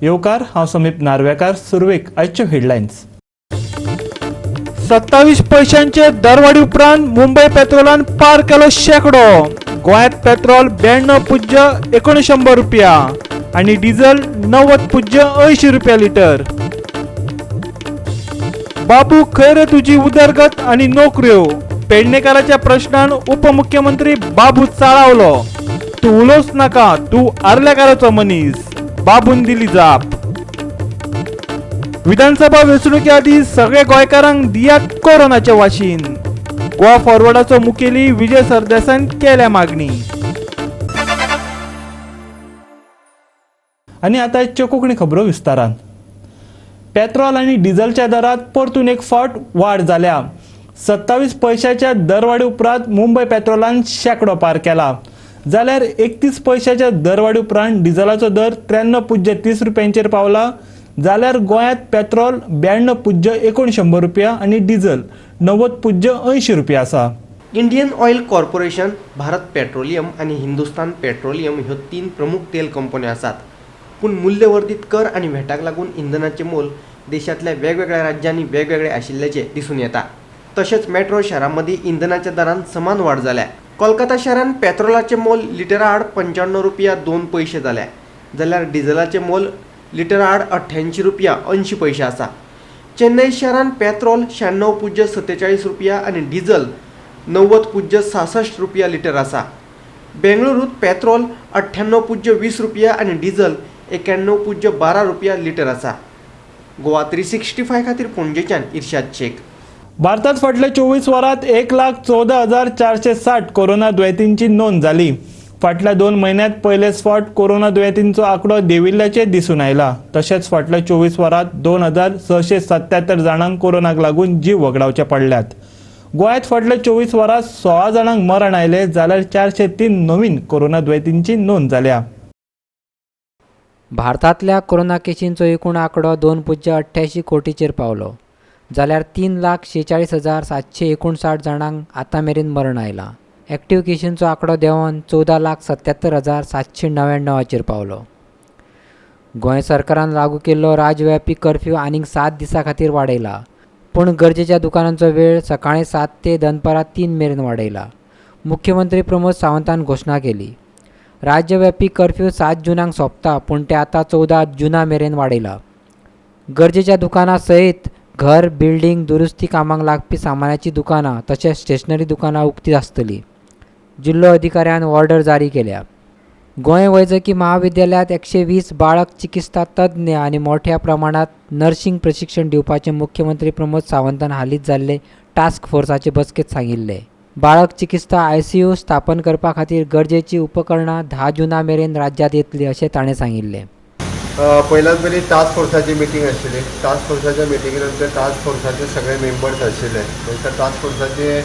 येवकार, हांव समीप नार्वेकार. सुरवेक आयच्यो हेडलायन्स. 27 पैशांचे दरवाडी उपरांत मुंबय पेट्रोलान पार केलो शेकडो. गोंयांत पेट्रोल 92.89 रुपया आनी डिझल 90.80 रुपया लिटर. बाबू खंय रे तुजी उदरगत आनी नोकऱ्यो? पेडणेकाराच्या प्रश्नान उपमुख्यमंत्री बाबू चाळावलो. तूं उलोवच नाका, तूं आर्लेकाराचो मनीस, बाबून दिली जाप. विधानसभा वेंचणुके आदीं सगळे गोंयकारांक दियात कोरोनाचें वाशीन, गोवा फॉरवर्डाचो मुखेली विजय सरदेसायान केल्या मागणी. आनी आतां आयच्यो कोंकणी खबरो विस्तारान. पेट्रोल आनी डिझलच्या दरात परतून एक फावट वाड जाल्या. 27 पैशाच्या दरवाडी उपरांत मुंबय पेट्रोलान शेंकडो पार केला, जाल्यार 31 पैशाच्या दरवाडी उपरांत डिझलाचो दर 93.30 रुपयांचेर पावला. जाल्यार गोंयांत पेट्रोल 92.89 रुपया आनी डिझल 90.80 रुपया आसा. Indian Oil Corporation, Bharat Petroleum आनी हिंदुस्तान पेट्रोलियम ह्यो तीन प्रमुख तेल कंपन्यो आसात. पूण मूल्यवर्धीत कर आनी व्हॅटाक लागून इंधनाचें मोल देशांतल्या वेगवेगळ्या राज्यांनी वेगवेगळे आशिल्ल्याचें दिसून येता. तशेंच मेट्रो शारां मदीं इंधनाच्या दरांत समान वाड जाल्या. कोलकाता शारांत पेट्रोलाचें मोल लिटरा आड 95 रुपया 2 पयशे जाल्या, जाल्यार डिझलाचें मोल लिटरा आड 88 रुपया 80 पयशे आसा. चेन्नई शारांत पेट्रोल 96.47 रुपया आनी डिझल 90.66 रुपया लिटर आसा. बेंगळुरूंत पेट्रोल 98.20 रुपया आनी डिझल 91.12 रुपया लिटर आसा. गोवा 365 खातीर पणजेच्यान इर्शाद शेख. भारतात फाटल्या 24 वरांत 1,14,460 कोरोना दुयेंतींची नोंद जाली. फाटल्या 2 म्हयन्यांत पयलेच फावट कोरोना दुयेंतींचो आंकडो देंविल्ल्याचें दिसून आयला. तशेंच फाटल्या 24 वरांत 2,677 जाणांक कोरोनाक लागून जीव वगडावचे पडल्यात. गोंयांत फाटल्या 24 वरांत 16 जाणांक मरण आयलें, जाल्यार 403 नवीन कोरोना दुयेंतींची नोंद जाल्या. भारतांतल्या कोरोना केशींचो एकूण आंकडो 2.88 कोटीचेर पावलो, जाल्यार 3,46,759 जाणांक आतां मेरेन मरण आयलां. एक्टिव्ह केशींचो आंकडो देंवन 14,77,799चेर पावलो. गोंय सरकारान लागू केल्लो राज्यव्यापी कर्फ्यू आनीक 7 दिसां खातीर वाडयला, पूण गरजेच्या दुकानांचो वेळ सकाळीं 7 ते दनपारां 3 मेरेन वाडयला. मुख्यमंत्री प्रमोद सावंतान घोशणा केली. राज्यव्यापी कर्फ्यू 7 जुनाक सोंपता, पूण ते आतां 14 जुना मेरेन वाडयला. गरजेच्या दुकानां सयत घर, बिल्डींग दुरुस्ती कामांक लागपी सामानाची दुकानां तशेंच स्टेशनरी दुकानां उक्ती आसतलीं. जिल्लो अधिकाऱ्यान ऑर्डर जारी केल्या. गोंय वैजकी महाविद्यालयांत 120 बाळक चिकित्सा तज्ञ आनी मोठ्या प्रमाणांत नर्सिंग प्रशिक्षण दिवपाचें मुख्यमंत्री प्रमोद सावंतान हालींच जाल्ले टास्क फोर्साचे बसकेंत सांगिल्लें. बाळक चिकित्सा ICU स्थापन करपा खातीर गरजेचीं उपकरणां 10 जुना मेरेन राज्यांत येतलीं अशें ताणें सांगिल्लें. पयल्यात पयलीं टास्क फोर्साची मिटींग आशिल्ली. टास्क फोर्साच्या मिटिंगेन आमचे टास्क फोर्साचे सगळे मेंबर्स आशिल्ले. त्या टास्क फोर्साचे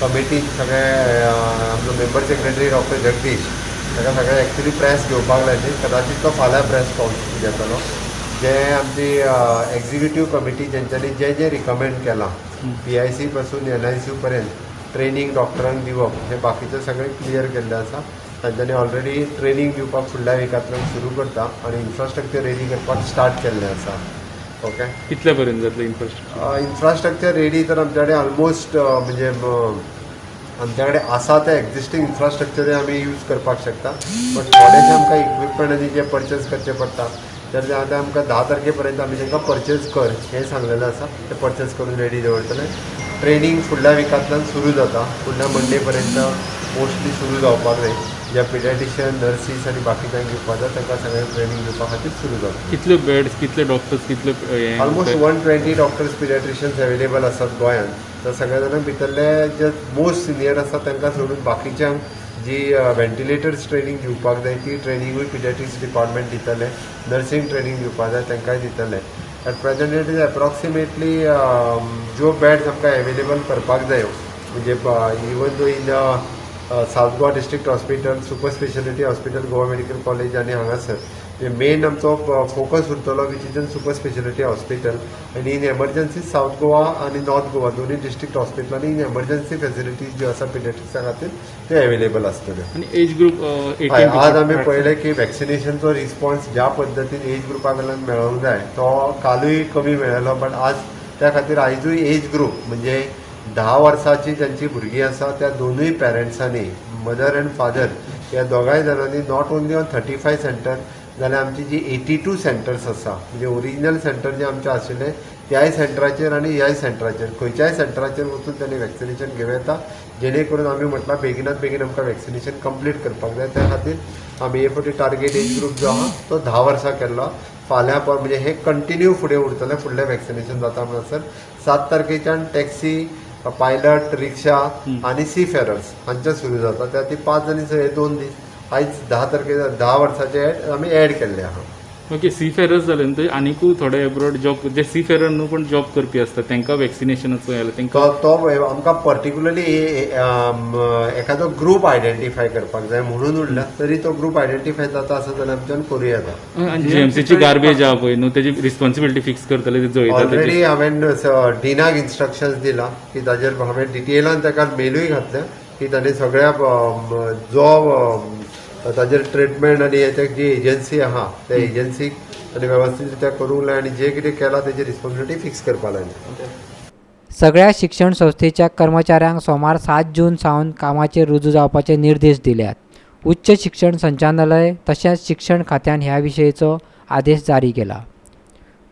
कमिटीन सगळे आमचो मेंबर सेक्रेटरी डॉक्टर जगदीश ताका सगळे एक्चुली प्रेस घेवपाक लायली. कदाचित तो फाल्यां प्रेस घेतलो. जे आमची एक्झिक्युटीव कमिटी जेंच्यांनी जे जे रिकमेंड केलां PIC पासून NICU पर्यंत ट्रेनींग डॉक्टरांक दिवप हें बाकीचें सगळें क्लियर केल्लें आसा. तांच्यांनी ऑलरेडी ट्रेनींग दिवपाक फुडल्या विकांतल्यान सुरू करता आनी इन्फ्रास्ट्रक्चर रेडी करपाक स्टार्ट केल्लें आसा. ओके, कितल्या पर्यंत जातलें इन्फ्रास्ट्रक्चर? इन्फ्रास्ट्रक्चर रेडी तर आमच्या कडेन ऑलमोस्ट म्हणजे आमच्या कडेन आसा तें एक्झिस्टींग इन्फ्रास्ट्रक्चरूय आमी यूज करपाक शकता, बट थोडेशें आमकां इक्विपमेंट आनी जे परचेज करचे पडटा तर आतां आमकां 10 तारखे पर्यंत आमी तांकां परचेज कर हें सांगलेलें आसा. तें परचेज करून रेडी दवरतले. ट्रेनींग फुडल्या विकांतल्यान सुरू जाता. फुडल्या मंडे पर्यंत मोस्टली सुरू जावपाक जाय. ज्या पिडियाट्रिशियन, नर्सीस आनी बाकीच्यांक दिवपाक जाय तांकां सगळ्यांक ट्रेनींग दिवपा खातीर सुरू जाता. कितले बेड्स, कितले डॉक्टर्स, कितले ऑलमोस्ट 120 डॉक्टर्स, पिडियाट्रिशियन्स अवेलेबल आसात गोंयांत. तर सगळ्या जाणांक भितरले जे मोस्ट सिनियर आसा तांकां सोडून बाकीच्यांक जी व्हेंटिलेटर्स ट्रेनींग दिवपाक जाय ती ट्रेनिंगूय पिडियाट्रिक्स डिपार्टमेंट दितले. नर्सींग ट्रेनींग दिवपाक जाय तांकांय दितले. At present it is approximately ज्यो बेड्स आमकां एवेलेबल करपाक जायो म्हणजे even though in South Goa district hospital, super speciality hospital, Goa medical college आनी हांगासर मेन आमचो फोकस उरतलो which is in super speciality hospital आनी इन एमर्जन्सी सावथ गोवा आनी नॉर्थ गोवा दोनूय डिस्ट्रिक्ट हॉस्पिटलांनी इन एमर्जन्सी फॅसिलिटीज ज्यो आसा पिडियाट्रिक्सा खातीर त्यो एवेलेबल आसतल्यो. आनी एज ग्रुप आज आमी पळयलें की वॅक्सिनेशनचो रिस्पॉन्स ज्या पद्दतीन एज ग्रुपा कडल्यान मेळोंक जाय तो कालूय कमी मेळ्ळो, बट आज त्या खातीर आयजूय एज ग्रुप म्हणजे 10 वर्सांची जांची भुरगीं आसा त्या दोनूय पेरंट्सांनी मदर अँड फादर ह्या दोगांय जाणांनी not only on 35 centre जाल्यार आमची जी 82 सेंटर्स आसा म्हणजे ओरिजिनल सेंटर जे आमचे आशिल्ले त्याय सेंटराचेर आनी ह्याय सेंटराचेर खंयच्याय सेंटराचेर वचून तांणी वॅक्सिनेशन घेवं येता, जेणे करून आमी म्हटलां बेगिनात बेगीन आमकां वॅक्सिनेशन कंप्लीट करपाक जाय. त्या खातीर आमी हे फावटी टार्गेट एज ग्रूप जो आहा तो 10 वर्सां केल्लो. फाल्यां म्हणजे हे कंटिन्यू फुडें उरतलें, फुडलें वॅक्सिनेशन जाता म्हणसर 7 तारखेच्यान टॅक्सी, पायलट, रिक्षा आनी सी फेरर्स हांचे सुरू जाता. त्या खातीर 5 आनी 6 हे 2 दीस आयज 10 तारखे 10 वर्साचे आमी एड केल्ले आहा. ओके, सी फेरर्स जाले न्हू आनिकूय थोडे एब्रोड जॉब जे सी फेरर न्हू पण जॉब करपी आसता तांकां वॅक्सिनेशनाचो जाल्यार तांकां तो आमकां पर्टिक्युलरली एखादो ग्रूप आयडेंटिफाय करपाक जाय म्हणून उरला तरी तो ग्रूप आयडेंटिफाय जाता आसत जाल्यार आमच्यान करूं येता. आनी जीएमसीची गार्बेज आहा पळय न्हू तेजी रिस्पॉन्सिबिलिटी फिक्स करतले ते जळयता. ऑलरेडी हांवें डिनाक इन्स्ट्रक्शन्स दिला की ताजेर हांवें डिटेलान ताका मेलूय घातल्या की ताणें सगळ्या जो ताजेर ट्रिटमेंट आनी हे जी एजन्सी आहा त्या एजन्सीक आनी वेवस्थीत रित्या करूंक लाय आनी जे कितें केलां तेजी रिस्पॉन्सिबिलिटी फिक्स करपा लायली. सगळ्या शिक्षण संस्थेच्या कर्मचाऱ्यांक सोमार 7 जून सावन कामाचेर रुजू जावपाचे निर्देश दिल्यात. उच्च शिक्षण संचालनालय तशेंच शिक्षण खात्यान ह्या विशयीचो आदेश जारी केला.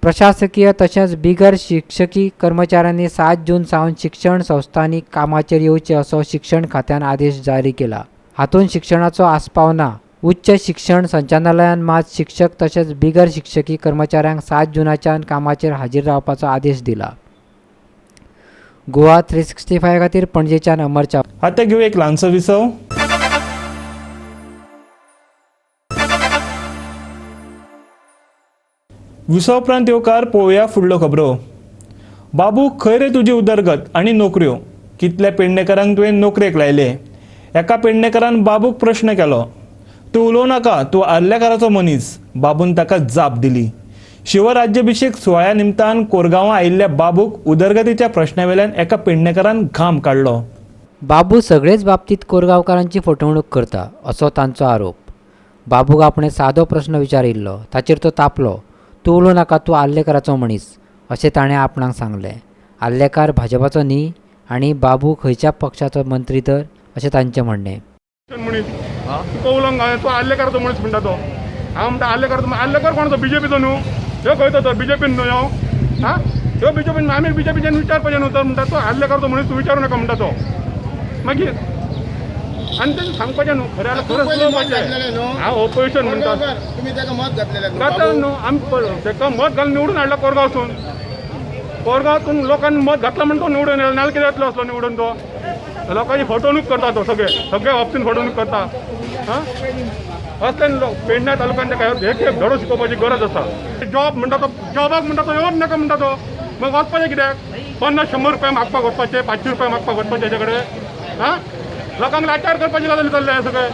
प्रशासकीय तशेंच बिगर शिक्षकी कर्मचाऱ्यांनी 7 जून सावन शिक्षण संस्थांनी कामाचेर येवचे असो शिक्षण खात्यान आदेश जारी केला. हातूंत शिक्षणाचो आस्पाव ना. उच्च शिक्षण संचालनालयान मात शिक्षक तशेंच बिगर शिक्षकी कर्मचाऱ्यांक 7 जूनाच्यान कामाचेर हाजीर रावपाचो आदेश दिला. गोवा 365 खातीर पणजेच्यान अमर चाप. आतां घेवया एक ल्हानसो विसव. विसव उपरांत येवकार पळोवया फुडलो खबरो. बाबू, खंय रे तुजी उदरगत आनी नोकऱ्यो? कितल्या पेडणेकारांक तुवें नोकरेक लायले? एका पेडणेकारान बाबूक प्रश्न केलो. तूं उलोवं नाका, तूं आर्लेकाराचो मनीस. बाबून ताका जाप दिली. शिवराज्याभिशेक सुवाळ्या निमतान कोरगांवां आयिल्ल्या बाबूक उदरगतीच्या प्रश्ना वेल्यान एका पेडणेकारान घाम काडलो. बाबू सगळेच बाबतींत कोरगांवकारांची फटवणूक करता असो तांचो आरोप. बाबूक आपणें सादो प्रश्न विचारिल्लो ताचेर तो तापलो. तूं उलोवं नाका, तूं आर्लेकाराचो मनीस अशें ताणें आपणाक सांगलें. आर्लेकार भाजपाचो न्ही आनी बाबू खंयच्या पक्षाचो मंत्री तर अशें तांचें म्हणणें. तुका उलोवंक हांवें तूं आर्लेकाराचो मनीस म्हणटा तो. हांव म्हणटा आर्लेकार, आर्लेकार कोणाचो? बीजेपीचो न्हू. ह्यो खंय तो बीजेपीन न्हू ह्यो. आं, ह्यो बीजेपीन आमी बीजेपीच्यान विचारपाचें न्हू तर म्हणटा तो आर्लेकाराचो मनीस, तूं विचारूं नाका म्हणटा तो. मागीर आनी तें सांगपाचें न्हू, खरें जाल्यार खरें उलोवपाचें. हांव ओपोजिशन म्हणटा घातलें न्हू, आमी ताका मत घालून निवडून हाडला कोरगांवसून. कोरगांवातून लोकांनी मत घातला म्हण तो निवडून येयला, नाल्यार कितें येतलो आसलो निवडून तो? लोकांची फटवणूक करता तो, सगळे सगळे बाबतीन फटवणूक करता. हां, असले लोक पेडण्या तालुक्यान ताका एक एक धडो शिकोवपाची गरज आसा. जॉब म्हणटा तो, जॉबाक म्हणटा तो येवन नाका म्हणटा तो. मागीर वचपाचें कित्याक? 50-100 रुपया मागपाक वचपाचें, 500 रुपया मागपाक वचपाचें तेजे कडेन. हां, लोकांक लाचार करपाची गजाल चल्ल्या सगळें.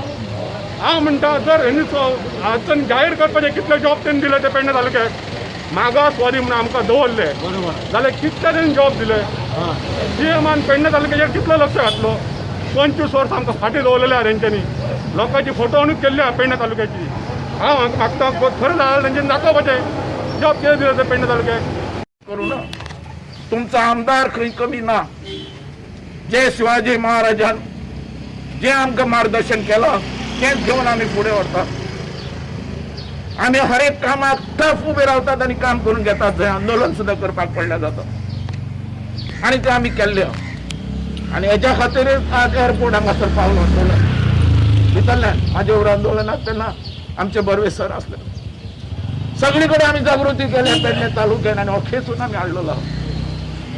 हांव म्हणटा जर हेणी आजच्यान जाहीर करपाचें कितले जॉब तेणी दिले ते पेडण्या तालुक्याक, मागासवादी म्हणून आमकां दवरले जाल्यार कितले तेणी जॉब दिले? सीएमान पेडण्या तालुक्याचेर कितलो लक्ष घातलो? 25 वर्सां आमकां फाटीं दवरलेले आहा तेंच्यांनी, लोकांची फटवणूक केल्ली आहा पेडण्या तालुक्याची. हांव हांकां मागता खरें जाल्यार तेंच्यांनी दाखोवपाचें जॉब कितें दिले ते पेडण्या तालुक्याक. करूं ना तुमचो आमदार खंय कमी ना. जे शिवाजी महाराजान जे आमकां मार्गदर्शन केलां तेंच घेवन आमी फुडें व्हरतात. आमी हर एक कामाक टफ उबे रावतात आनी काम करून घेतात. जंय आंदोलन सुद्दां करपाक पडल्यार जाता आनी तें आमी केल्लें. आनी हेज्या खातीरच आज एअरपोर्ट हांगासर पावलो. आंदोलन भितरल्यान म्हाजे बरोबर आंदोलनाक तेन्ना आमचे बर्वे सर आसले. सगळी कडेन आमी जागृती केल्या पेडणे तालुक्यान आनी हो खेचून आमी हाडलेलो.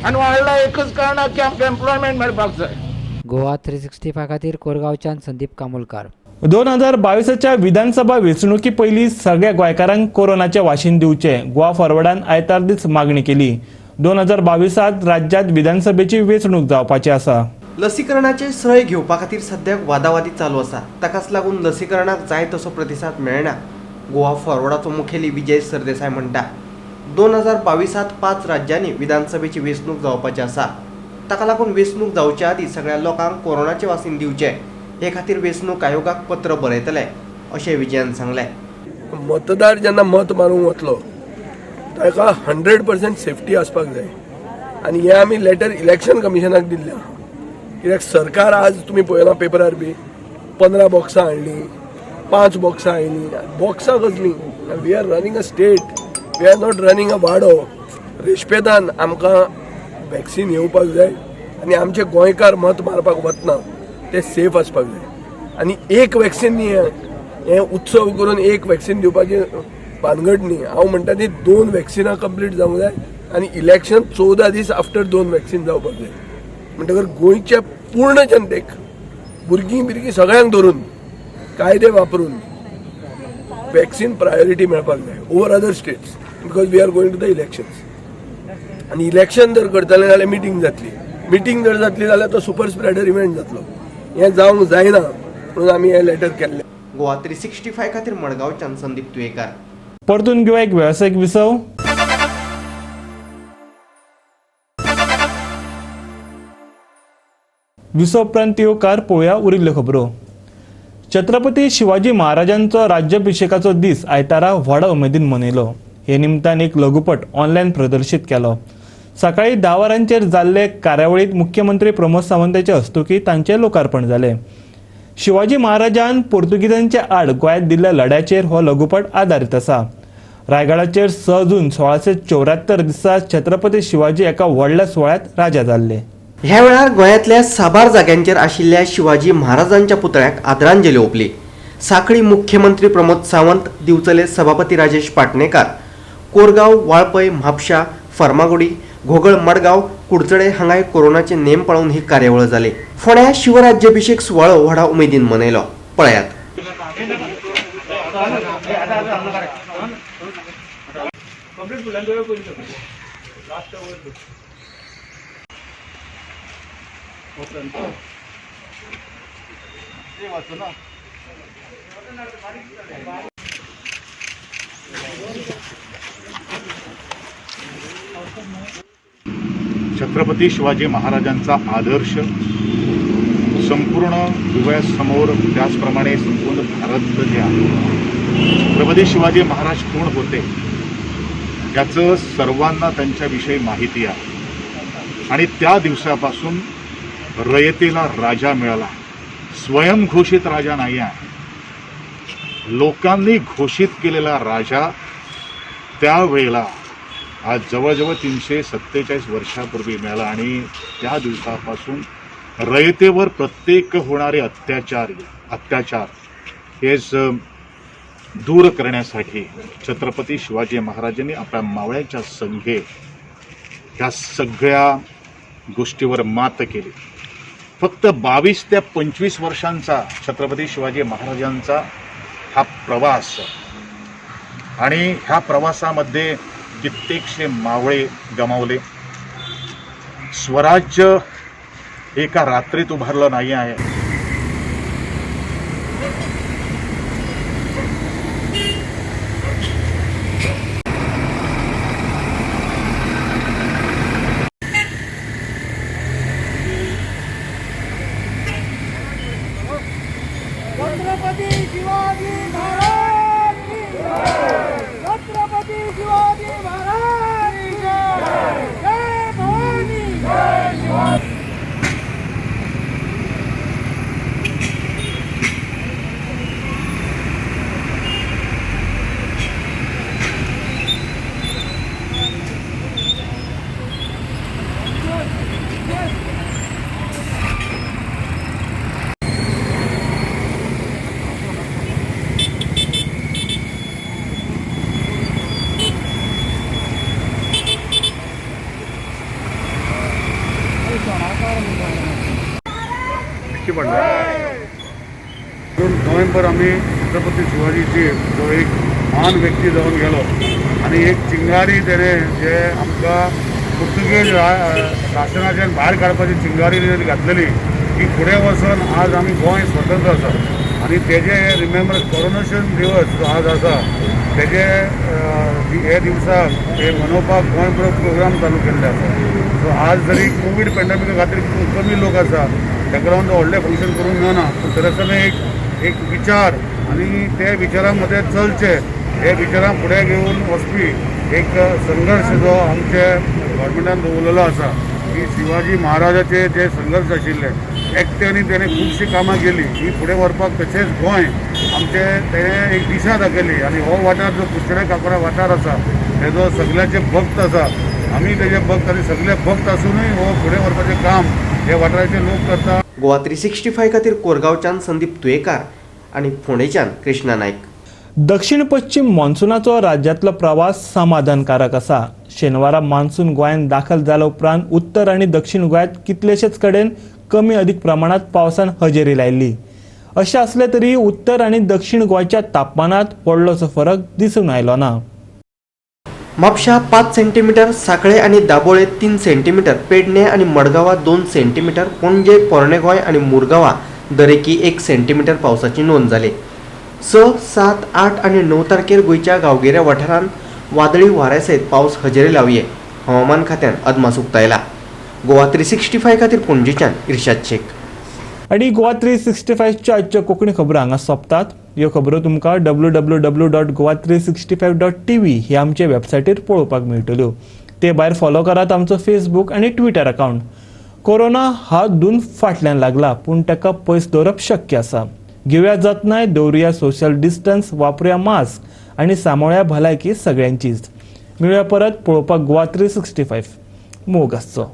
आनी हाडला एकच कारण की आमकां एम्प्लॉयमेंट मेळपाक जाय. गोवा 365 खातीर कोरगांवच्यान संदीप कामोलकार. 2022च्या विधानसभा वेंचणुकी पयलीं सगळ्या गोंयकारांक कोरोनाचें वाशीन दिवचें, गोवा फॉरवर्डान आयतार दीस मागणी केली. 2022 राज्यांत विधानसभेची वेंचणूक जावपाची आसा. लसीकरणाचे श्रेय घेवपा खातीर सद्याक वादावादी चालू आसा. ताकाच लागून लसीकरणाक जाय तसो प्रतिसाद मेळना. गोवा फॉरवर्डाचो मुखेली विजय सरदेसाय म्हणटा 2022 5 राज्यांनी विधानसभेची वेंचणूक जावपाची आसा. ताका लागून वेंचणूक जावचे आदीं सगळ्या लोकांक कोरोनाचें वासीन दिवचें हे खातीर वेंचणूक आयोगाक पत्र बरयतले अशें विजयान सांगलें. मतदार जेन्ना मत मारूंक वतलो ताका 100% सेफ्टी आसपाक जाय आनी हें आमी लेटर इलेक्शन कमिशनाक दिल्लें. कित्याक सरकार आज तुमी पळयलां पेपरार बी 15 बॉक्सां हाडलीं, 5 बॉक्सां आयलीं. बॉक्सां कसलीं? We are running a state, we are not running a वाडो. रेस्पेदान आमकां वॅक्सीन येवपाक जाय आनी आमचे गोंयकार मत मारपाक वतना ते सेफ आसपाक जाय. आनी एक वॅक्सीन न्ही, हें उत्सव करून एक वॅक्सीन दिवपाची भानगड न्ही. हांव म्हणटा ती 2 वॅक्सिनां कंप्लीट जावंक जाय आनी इलेक्शन 14 दीस आफ्टर 2 वॅक्सीन जावपाक जाय. म्हणटकर गोंयच्या पूर्ण जनतेक, भुरगीं बिरगीं सगळ्यांक धरून कायदे वापरून वॅक्सीन प्रायोरिटी मेळपाक जाय over other states, because we are going to the elections. आनी इलेक्शन जर करतले जाल्यार मिटींग जातली, मिटींग जर जातली जाल्यार तो सुपर स्प्रेडर इव्हेंट जातलो. हें जावंक जायना म्हणून आमी हें लेटर केल्लें. गोवा 365 खातीर मडगांवच्यान संदीप तुयेकार. परतून घेवया एक वेवसायीक विसव. विसव उपरांत येवकार पळोवया उरिल्ल्यो खबरो. छत्रपती शिवाजी महाराजांचो राज्याभिषेकाचो दीस आयतारा व्हडा उमेदीन मनयलो. हे निमतान एक लघुपट ऑनलायन प्रदर्शीत केलो. सकाळी 10 वरांचेर जाल्ले कार्यावळींत मुख्यमंत्री प्रमोद सावंताचे हस्तुकीं तांचें लोकार्पण जालें. शिवाजी महाराजान पोर्तुगीजांच्या आड गोंयांत दिल्ल्या लढ्याचेर हो लघुपट आदारीत आसा. रायगडाचेर 6 जून 1674 दिसा छत्रपती शिवाजी एका व्हडल्या सुवाळ्यांत राजा जाल्ले. ह्या वेळार गोंयांतल्या साबार जाग्यांचेर आशिल्ल्या शिवाजी महाराजांच्या पुतळ्याक आदरांजली ओंपली. साखळी मुख्यमंत्री प्रमोद सावंत, दिवचले सभापती राजेश पाटणेकार, कोरगांव, वाळपय, म्हापशा, फर्मागुडी, घोगळ, मडगांव, कुडचडे हांगाय कोरोनाचे नेम पाळून ही कार्यावळ जाली. फोंड्या शिवराज्याभिषेक सुवाळो व्हडा उमेदीन मनयलो. पळयात. छत्रपती शिवाजी महाराजांचा आदर्श संपूर्ण गोव्यासमोर, त्याचप्रमाणे संपूर्ण भारत जे आहे, छत्रपती शिवाजी महाराज कोण होते याचं सर्वांना त्यांच्याविषयी माहिती आहे. आणि त्या दिवसापासून रयतेला राजा मिळाला. स्वयंघोषित राजा नाही आहे, लोकांनी घोषित केलेला राजा त्यावेळेला आज जवळजवळ 347 वर्षापूर्वी मिळाला. आणि त्या दिवसापासून रयतेवर प्रत्येक होणारे अत्याचार हेच दूर करण्यासाठी छत्रपती शिवाजी महाराजांनी आपल्या मावळ्यांच्या संघे ह्या सगळ्या गोष्टीवर मात केली. फक्त 22 ते 25 वर्षांचा छत्रपती शिवाजी महाराजांचा हा प्रवास, आणि ह्या प्रवासामध्ये कित्येकशे मावळे गमावले. स्वराज्य एका रात्रीत उभारलं नाही आहे. नोव्हेंबर आमी छत्रपती शिवाजीची जो एक महान व्यक्ती जावन गेलो आनी एक चिंगारी तेणें जे आमकां पुर्तुगेज शासनाच्यान भायर काडपाची चिंगारी घातलेली ती फुडें वचून आज आमी गोंय स्वतंत्र आसा. आनी तेजे रिमेम्बर कोरोनेशन दिवस जो आज आसा तेजे हे दिवसाक हे मनोवपाक गोंयभर प्रोग्राम चालू केल्ले आसा. सो आज जरी कोवीड पेंडेमिका खातीर कमी लोक आसा ताका लागून व्हडलें फंक्शन करूंक मेळना, पूण तरी आसतना एक एक विचार आनी ते विचारां मदें चलचे हे विचारां फुडें घेवन वचपी एक संघर्श जो आमचे गव्हर्मेंटान दवरलेलो आसा की शिवाजी महाराजाचे जे संघर्श आशिल्ले एकट्यानी तेणें खुबशीं कामां केली ही फुडें व्हरपाक, तशेंच गोंय आमचें तेणें एक दिशा दाखयली आनी हो वाठार जो कुडचडें काकोरा वाठार आसा तेजो सगळ्याचे भक्त आसा, आमी तेजे भक्त आनी सगळे भक्त आसुनूय हो फुडें व्हरपाचें काम हे वाठाराचे लोक करता. गोवा 365 खातीर कोरगांवच्यान संदीप तुयेकार आनी फोंडेच्यान कृष्णा नायक. दक्षिण पश्चिम मॉन्सूनाचो राज्यांतलो प्रवास समाधानकारक आसा. शेनवारा मान्सून गोंयांत दाखल जाल्या उपरांत उत्तर आनी दक्षिण गोंयांत कितलेशेच कडेन कमी अदीक प्रमाणांत पावसान हजेरी लायिल्ली. अशें आसलें तरी उत्तर आनी दक्षिण गोंयच्या तापमानांत व्हडलोसो फरक दिसून आयलो ना. म्हापशा 5 सेंटीमिटर, सांखळे आनी दाबोळे 3 सेंटीमिटर, पेडणे आनी मडगांवा 2 सेंटीमिटर, पणजे, पोरणे गोंय आनी मुरगांवा दरेकी 1 सेंटीमिटर पावसाची नोंद जाली. 6, 7, 8 आनी 9 तारखेर गोंयच्या गांवगिऱ्या वाठारांत वादळी वाऱ्या सयत पावस हजेरी लावये हवामान खात्यान अदमास उक्तायला. गोवा 365 खातीर पणजेच्यान इर्शाद शेख. आनी गोवा 365च्या आजच्यो कोंकणी खबरो हांगा सोंपतात. ह्यो खबरो तुमकां www.goa365.tv ह्या आमचे वेबसायटीर पळोवपाक मेळटल्यो. ते भायर फॉलो करात आमचो फेसबूक आनी ट्विटर अकावंट. कोरोना हात धुवन फाटल्यान लागला पूण ताका पयस दवरप शक्य आसा. घेवया जतनाय, दवरुया सोशल डिस्टन्स, वापरुया मास्क आनी सांबाळया भलायकी सगळ्यांचीच. मेळुया परत पळोवपाक गोवा 365. मोग आसचो.